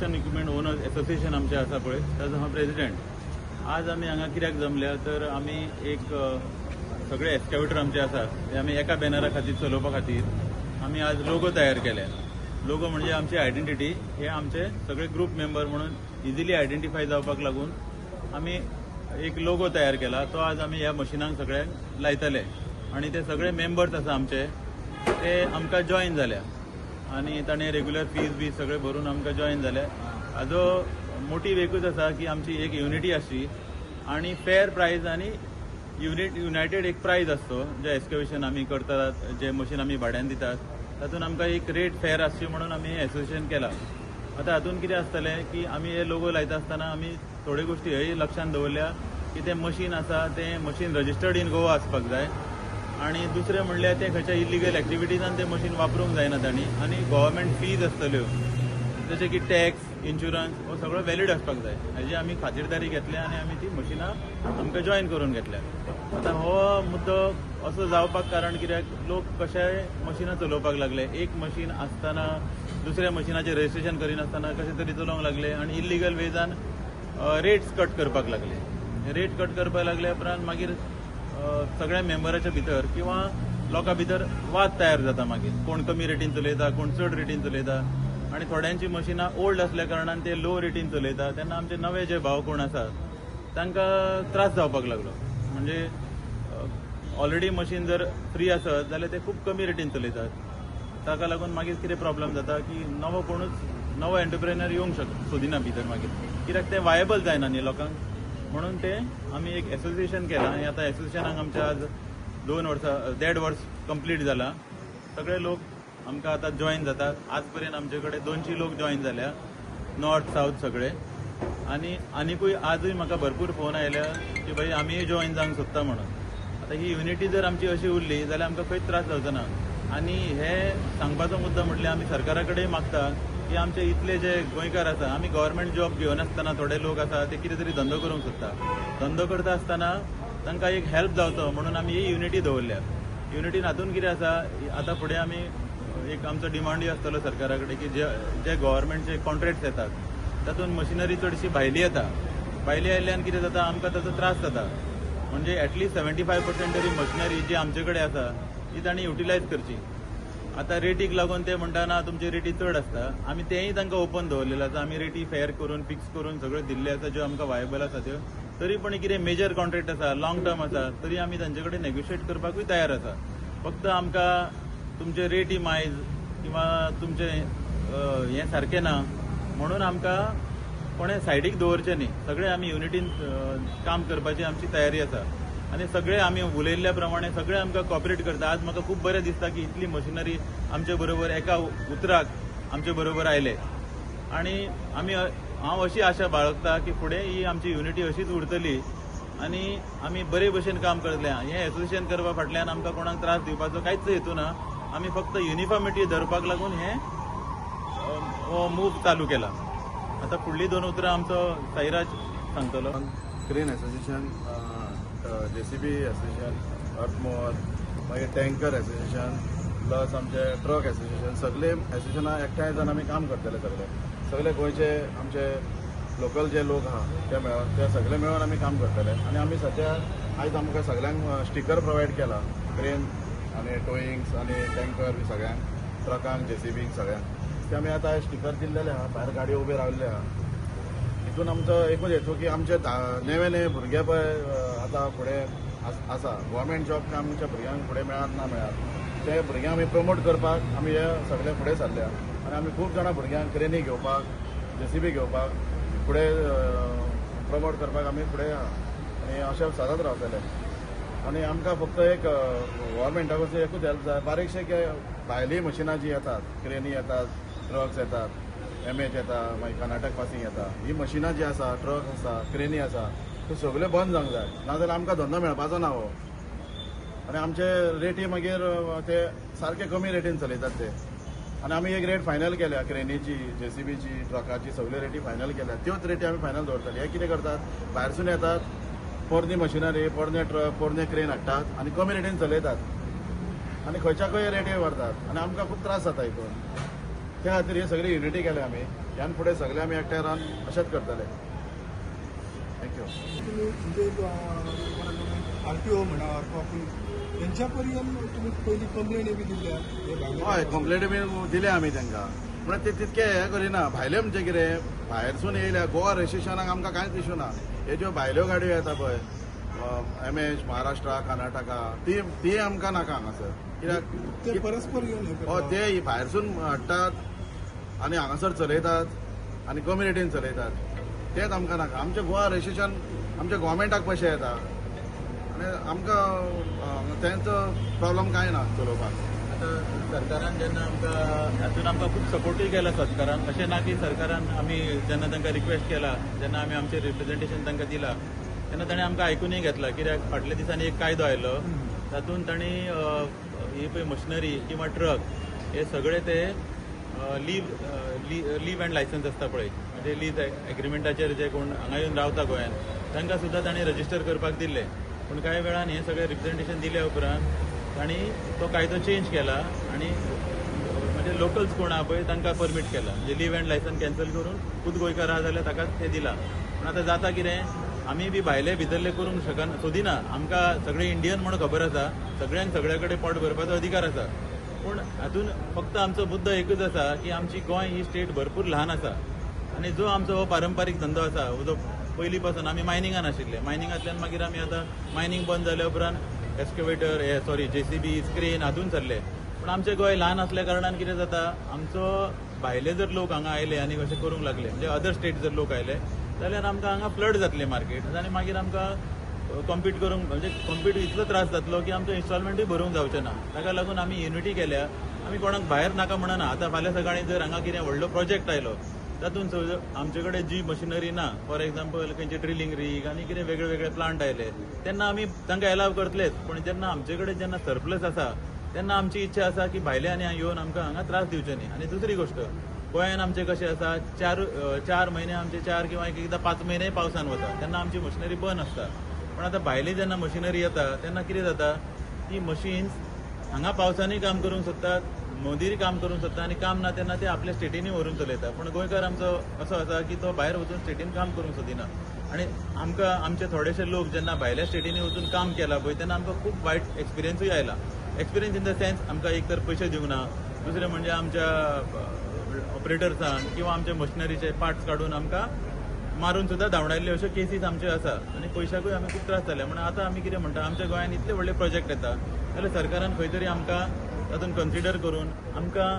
Construction equipment owners association आमचें आसा पळय, ताजो हांव प्रेजिडेंट. आज आमी हांगा कित्याक जमल्या तर आमी एक सगळे एक्सकॅवेटर आमचे आसात ते आमी एका बॅनरा खातीर चलोवपा खातीर आमी आज लोगो तयार केल्या. लोगो म्हणजे आमची आयडेंटिटी. हे आमचे सगळे ग्रूप मेंबर म्हणून इजिली आयडेंटिफाय जावपाक लागून आमी एक लोगो तयार केला. तो आज आमी ह्या मशिनांक सगळ्यांक लायतले आनी ते सगळे मेंबर्स आसा आमचे ते आमकां जॉयन जाल्या आनी ताणें रेगुलर फीज बी सगळे भरून आमकां जॉयन जाले. हाजो मोटीव एकूच आसा की आमची एक युनिटी आसची आनी फेर प्रायज आनी युनायटेड एक प्रायज आसचो. जे एक्सकवेशन आमी करतात, जे मशीन आमी भाड्यान दितात तातूंत आमकां एक रेट फेर आसची म्हणून आमी एसोसिएशन केला. आतां हातूंत कितें आसतलें की आमी हे लोगो लायता आसतना आमी थोड्यो गोश्टी हेय लक्षांत दवरल्या की तें मशीन आसा तें मशीन रजिस्टर्ड इन गोवा आसपाक जाय आनी दुसरें म्हणल्यार तें खंयच्या इलिगल एक्टिविटीजान तें मशीन वापरूंक जायना तांणी आनी गव्हर्मेंट फीज आसतल्यो जशें की टॅक्स, इन्शुरन्स हो सगळो व्हॅलीड आसपाक जाय. हेजी आमी खातीरदारी घेतल्या आनी आमी ती मशिनां आमकां जॉयन करून घेतल्या. आतां हो मुद्दो असो जावपाक कारण कित्याक लोक कशेय मशिनां चलोवपाक लागले. एक मशीन आसतना दुसऱ्या मशिनाचें रजिस्ट्रेशन करिनासतना कशें तरी चलोवंक लागले आनी इल्लिगल वेजान रेट्स कट करपाक लागले. रेट कट करपाक लागले उपरांत मागीर सगळ्या मेंबराच्या भितर किंवा लोकां भितर वाद तयार जाता. मागीर कोण कमी रेटीन चलयता, कोण चड रेटीन चलयता आनी थोड्यांची मशिनां ओल्ड आसल्या कारणान ते लो रेटीन चलयता. तेन्ना आमचे नवे जे भाव कोण आसात तांकां त्रास जावपाक लागलो. म्हणजे ऑलरेडी मशीन जर फ्री आसत जाल्यार ते खूब कमी रेटीन चलयतात. ताका लागून मागीर कितें प्रॉब्लम जाता की नवो कोणूच नवो एंटरप्रेनर येवंक सोदिना भितर मागीर, कित्याक तें वायबल जायना न्ही लोकांक. म्हणून ते आमी एक एसोसिएशन केलां आनी आतां एसोसिएशनाक आमच्या आज 2 वर्सां 1.5 वर्स कंप्लीट जाला. सगळे लोक आमकां आतां जॉयन जातात. आज पर्यंत आमचे कडेन 200 लोक जॉयन जाल्या, नॉर्थ सावथ सगळे. आनी आनिकूय आजूय म्हाका भरपूर फोन आयल्या की भाई आमीय जॉयन जावंक सोदता म्हणून. आतां ही युनिटी जर आमची अशी उरली जाल्यार आमकां खंयच त्रास जावचो ना. आनी हे सांगपाचो मुद्दो म्हटल्यार आमी सरकारा कडेन मागता की आमचे इतले जे गोंयकार आसा, आमी गव्हर्मेंट जॉब घेवनासतना थोडे लोक आसा ते कितें तरी धंदो करूंक सोदता. धंदो करता आसतना तांकां एक हेल्प जावचो म्हणून आमी ही युनिटी दवरल्या. युनिटीन हातून कितें आसा, आतां फुडें आमी एक आमचो डिमांडूय आसतलो सरकारा कडेन की जे जे गव्हर्मेंटचे कॉन्ट्रॅक्ट्स येतात तातूंत मशिनरी चडशी भायली येता. भायली आयिल्ल्यान कितें जाता, आमकां ताचो त्रास जाता. म्हणजे एटलिस्ट 75% तरी मशिनरी जी आमचे कडेन आसा ती तांणी युटिलायज करची. आतां रेटीक लागून ते म्हणटा ना तुमची रेटी चड आसता. आमी तेंय तांकां ओपन दवरलेलें आसा. आमी रेटी फेर करून फिक्स करून सगळ्यो दिल्ले आसा ज्यो आमकां वायबल आसा त्यो. तरी पण कितें मेजर कॉन्ट्रॅक्ट आसा, लॉंग टर्म आसा, तरी आमी तांचे कडेन नेगोशिएट करपाकूय तयार आसा. फक्त आमकां तुमचे रेटी मायज किंवा तुमचें हें सारकें ना म्हणून आमकां कोणें सायडीक दवरचें न्ही. सगळे आमी युनिटीन काम करपाची आमची तयारी आसा आनी सगळे आमी उलयल्ल्या प्रमाणे सगळे आमकां कॉपरेट करता. आज म्हाका खूब बरें दिसता की इतली मशिनरी आमचे बरोबर एका उतराक आमचे बरोबर आयले आनी आमी हांव अशी आशा बाळगता की फुडें ही आमची युनिटी अशीच उरतली आनी आमी बरे भशेन काम करतले. हें एसोसिएशन करपा फाटल्यान आमकां कोणाक त्रास दिवपाचो कांयच हेतू ना. आमी फक्त युनिफॉर्मिटी धरपाक लागून हें हो मूव चालू केला. आतां फुडलीं 2 उतरां आमचो साईराज सांगतलो. Crane association, JCB association, earth mover, मागीर टँकर एसोसिएशन, प्लस आमचे ट्रक एसोसिएशन, सगळे एसोसिएशनां एकठांय जावन आमी काम करतले. सगळे सगळे गोंयचे आमचे लोकल जे लोक आहा ते मेळोन ते सगळे मेळोन आमी काम करतले. आनी आमी सद्या आयज आमकां सगळ्यांक स्टिकर प्रोवायड केला, क्रेन आनी टोईंग्स आनी टँकर बी सगळ्यांक, ट्रकांक, जेसीबींक सगळ्यांक. ते आमी आतां स्टिकर दिल्लेले आहा, भायर गाडयो उबे रावल्ले आहा. हितून आमचो एकूच हेतू की आमचे नवे नवे भुरगे पळय आतां फुडें आसा गव्हर्मेंट जॉब काय आमच्या भुरग्यांक फुडें मेळत ना मेळत, ते भुरग्यांक आमी प्रमोट करपाक आमी हे सगळे फुडें सरल्या. आनी आमी खूब जाणां भुरग्यांक क्रेनी घेवपाक, जेसीबी घेवपाक फुडें प्रमोट करपाक आमी फुडें आहा आनी अशें सदांच रावतले. आनी आमकां फक्त एक गव्हर्मेंटा कडसून एकूच हेल्प जाय, बारीकशे भायली मशिनां जी येतात, क्रेनी येतात, ट्रक्स येतात, एमएच येता, मागीर कर्नाटक पासींग येता, ही मशिनां जी आसा, ट्रक आसा, क्रेनी आसा, त्यो सगल्यो बंद जावंक जाय, नाजाल्यार आमकां धंदो मेळपाचो ना हो. आनी आमचे रेटी मागीर ते सारके कमी रेटीन चलयतात ते. आनी आमी एक रेट फायनल केल्या, क्रेनीची, जेसीबीची, ट्रकाची, सगल्यो रेटी फायनल केल्या. त्योच रेटी आमी फायनल दवरतले. हे कितें करतात, भायरसून येतात पोरणी मशिनरी, पोरणे ट्रक, पोरणे क्रेन हाडटात आनी कमी रेटीन चलयतात आनी खंयच्या खंय रेटी व्हरतात आनी आमकां खूब त्रास जाता हितून. त्या खातीर हे सगळे युनिटी केले आमी. ह्यान फुडें सगळे आमी एकठांय रावन अशेंच करतले. Thank you. तुमी म्हणजे आरटीओ म्हणा अथवा पुलीस हेंच्या पर्यंत तुमी पयलीं कंप्लेन बी दिल्ल्या? हय, कंप्लेन बी दिल्या आमी तांकां. म्हणल्यार ते तितके हें करिना. भायले म्हणजे कितें, भायरसून येयल्या गोवा रजिस्ट्रेशनाक आमकां कांयच इशू ना. हे ज्यो भायल्यो गाडयो येता पळय एम एच, महाराष्ट्रा, कर्नाटका, ती ती आमकां नाका हांगासर. कित्याक ते परस्पर येवन हे हय, करता. ते भायरसून हाडटात आनी हांगासर चलयतात आनी कमी रेटीन चलयतात, तेच आमकां नाका. आमचें गोवा रजिस्ट्रेशन आमच्या गोवोरमेंटाक पयशे येता आनी आमकां तेंचो प्रॉब्लम कांय ना चलोवपाक. आतां सरकारान जेन्ना आमकां हातून आमकां खूब सपोर्टूय केला सरकारान. अशें ना की सरकारान, आमी जेन्ना तांकां रिक्वेस्ट केला, जेन्ना आमी आमचें रिप्रेझेंटेशन तांकां दिलां, तेन्ना ताणें आमकां आयकुनूय घेतला. कित्याक फाटल्या दिसांनी एक कायदो आयलो, तातूंत तांणी ही पळय मशिनरी किंवा ट्रक हे सगळे ते लीव अँड लायसन्स आसता पळय, म्हणजे लीज एग्रीमेंटाचेर जे कोण हांगा येवन रावता गोंयांत, तांकां सुद्दां तांणी रजिस्टर करपाक दिल्ले. पूण कांय वेळान हें सगळें रिप्रेझेंटेशन दिल्या उपरांत तांणी तो कायदो चेंज केला आनी म्हणजे लोकल्स कोण आहा पळय तांकां परमीट केला, म्हणजे लीव अँड लायसन्स कॅन्सल करून खूद गोंयकार आहा जाल्यार ताकाच तें दिलां. पूण आतां जाता कितें, आमी बी भायले भितरले करूंक शकना, सोदिना. आमकां सगळे इंडियन म्हूण खबर आसा, सगळ्यांक सगळ्या कडेन पोट भरपाचो अधिकार आसा. पूण हातून फक्त आमचो मुद्दो एकूच आसा की आमची गोंय ही स्टेट भरपूर ल्हान आसा आनी जो आमचो हो पारंपारीक धंदो आसा, हो जो पयलीं पासून आमी मायनिंगान आशिल्ले, मायनिंगांतल्यान मागीर आमी आतां मायनींग बंद जाल्या उपरांत एक्सकवेटर हे सॉरी जेसीबी, क्रेन हातून सरले. पूण आमचें गोंय ल्हान आसल्या कारणान कितें जाता, आमचो भायले जर लोक हांगा आयले आनी अशें करूंक लागले, म्हणजे अदर स्टेट जर लोक आयले जाल्यार आमकां हांगा फ्लड जातलें मार्केट आनी मागीर आमकां कॉम्पीट करूंक, म्हणजे कॉम्पीट इतलो त्रास जातलो की आमचें इन्स्टॉलमेंटूय भरूंक जावचें ना. ताका लागून आमी युनिटी केल्या. आमी कोणाक भायर नाका म्हणना. आतां फाल्यां सकाळीं जर हांगा कितें व्हडलो प्रोजेक्ट आयलो, तातूंत आमचे कडेन जी मशिनरी ना, फॉर एग्जाम्पल खंयचे ड्रिलींग रीग आनी कितें वेगळे वेगळे प्लांट आयले, तेन्ना आमी तांकां एलाव करतलेच. पूण जेन्ना आमचे कडेन जेन्ना सरप्लस आसा तेन्ना आमची इच्छा आसा की भायले आनी येवन आमकां हांगा त्रास दिवचे न्ही. आनी दुसरी गोश्ट, गोंयान आमचें कशें आसा, चार चार म्हयने आमचे, 4 किंवा एक एकदां 5 म्हयने पावसान वता, तेन्ना आमची मशिनरी बंद आसता. पूण आतां भायली जेन्ना मशिनरी येता तेन्ना कितें जाता, ती मशीन्स हांगा पावसानूय काम करूंक सोदतात, मोदीर काम करूंक सोदता आनी काम ना तेन्ना ते आपल्या स्टेटींनी व्हरून चलयता. पूण गोंयकार आमचो असो आसा की तो भायर वचून स्टेटीन काम करूंक सोदिना. आनी आमकां आमचे थोडेशे लोक जेन्ना भायल्या स्टेटींनी वचून काम केलां पळय, तेन्ना आमकां खूब वायट एक्सपिरियन्सूय आयला. एक्सपिरियन्स इन the sense, आमकां एक तर पयशे दिवंक ना, दुसरें म्हणजे आमच्या ऑपरेटर्सान किंवा आमच्या मशिनरीचे पार्ट्स काडून आमकां मारून सुद्दां धांवडायल्ले, अश्यो केसीस आमच्यो आसा आनी पयशाकूय आमी खूब त्रास जाले. म्हणून आतां आमी कितें म्हणटा, आमच्या गोंयांत इतले व्हडले प्रोजेक्ट येता जाल्यार सरकारान खंय तरी आमकां तातूंत कन्सिडर करून आमकां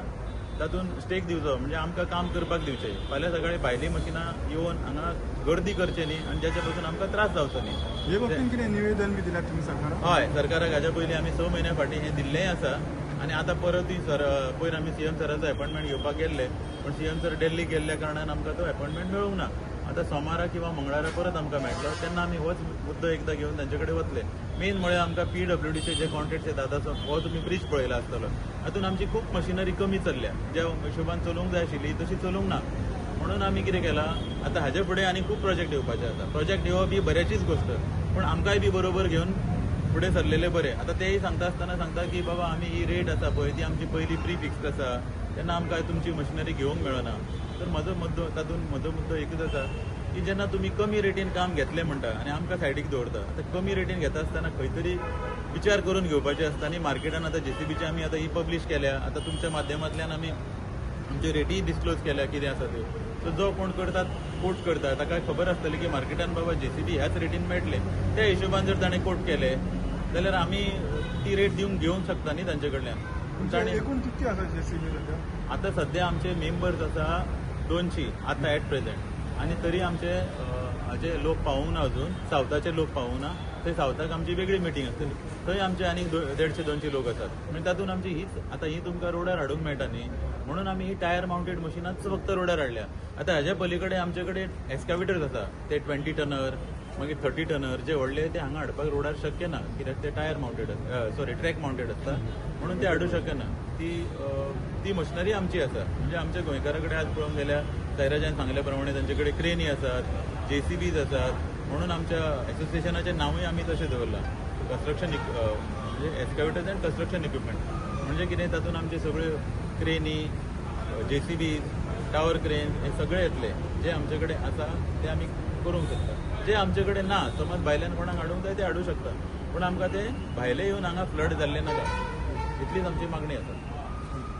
तातूंत स्टेक दिवचो, म्हणजे आमकां काम करपाक दिवचें. फाल्यां सकाळीं भायलीं मशिनां येवन हांगा गर्दी करचे न्ही आनी जाच्या पासून आमकां त्रास जावचो न्ही. हे बाबतींत कितें निवेदन बी दिलां तुमी सरकाराक? हय, सरकाराक हाज्या पयलीं आमी 6 म्हयन्या फाटीं हें दिल्लेंय आसा आनी आतां परतूय सर पयर आमी सीएम सराचो एपॉयंटमेंट घेवपाक गेल्ले, पूण सीएम सर दिल्ली गेल्ल्या कारणान आमकां तो एपॉयंटमेंट मेळूंक ना. आतां सोमारा किंवा मंगळारा परत आमकां मेळटलो, तेन्ना आमी होच मुद्दो एकदां घेवन तांचे कडेन वतले. मेन म्हळ्यार आमकां पीडब्ल्यूडीचे जे कॉन्ट्रॅक्ट्स येता, आतां हो तुमी ब्रीज पळयला आसतलो, हातूंत आमची खूब मशिनरी कमी चल्ल्या, ज्या हिशोबान चलोवंक जाय आशिल्ली तशी चलोवंक ना. म्हणून आमी कितें केलां, आतां हाजे फुडें आनी खूब प्रोजेक्ट येवपाचे आसा. प्रोजेक्ट येवप ही बऱ्याचीच गोश्ट, पूण आमकांय बी बरोबर घेवन फुडें सरलेले बरें. आतां तेय सांगता आसतना सांगता की बाबा आमी ही रेट आसा पळय ती आमची पयली प्री फिक्स्ड आसा, तेन्ना आमकां तुमची मशिनरी घेवंक मेळना. तर म्हजो मुद्दो तातूंत म्हजो मुद्दो एकूच आसा की जेन्ना तुमी कमी रेटीन काम घेतलें म्हणटा आनी आमकां सायडीक दवरता, आतां कमी रेटीन घेता आसतना खंय तरी विचार करून घेवपाचें आसता. आनी मार्केटान आतां जेसीबीची आमी आतां ही पब्लीश केल्या, आतां तुमच्या माध्यमांतल्यान आमी आमचे रेटीय डिस्क्लोज केल्या कितें आसा त्यो. सो जो कोण करता कोट करता ताका खबर आसतली की मार्केटान बाबा जेसीबी ह्याच रेटीन मेळटले, त्या हिशोबान जर ताणें कोट केले जाल्यार आमी ती रेट दिवन घेवंक शकता न्ही तांचे कडल्यान. तुमचे एकूण कितके आसा जेसीबी सध्या? आतां सद्या आमचे मेंबर्स आसा 200 आतां एट प्रेझेंट, आनी तरी आमचे हाजे लोक पावूंक ना अजून, सावथाचे लोक पावूंक ना. थंय सावथाक आमची वेगळी मिटींग आसतली, थंय आमचे आनीक 150-200 लोक आसात. म्हणजे तातूंत आमची हीच आतां ही तुमकां रोडार हाडूंक मेळटा न्ही, म्हणून आमी ही टायर मावंटेड मशिनांच फक्त रोडार हाडल्या. आतां हाज्या पली कडेन आमचे कडेन एक्सकावेटर्स आसा, ते 20 टनर मागीर 30 टनर जे व्हडले ते हांगा हाडपाक रोडार शक्य ना, कित्याक ते टायर मावंटेड सॉरी ट्रॅक मावंटेड आसता, म्हणून ते हाडूंक शकना. ती ती मशिनरी आमची आसा. म्हणजे आमच्या गोंयकारा कडेन आज पळोवंक गेल्यार सायराजान सांगल्या प्रमाणे तांचे कडेन क्रेनी आसात, जेसीबीज आसात, म्हणून आमच्या एसोसिएशनाचें नांवूय आमी तशें दवरलां, कन्स्ट्रक्शन म्हणजे एक्सकवेटर्स अँड कन्स्ट्रक्शन इक्विपमेंट. म्हणजे कितें तातूंत आमचे सगळ्यो क्रेनी, जेसीबी, टावर क्रेन हे सगळे येतले. जे आमचे कडेन आसा ते आमी करूंक शकता. जे आमचे कडेन ना, समज भायल्यान कोणाक हाडूंक जाय ते हाडूं शकता, पूण आमकां ते भायले येवन हांगा फ्लड जाल्ले नाका, इतलीच आमची मागणी आसा.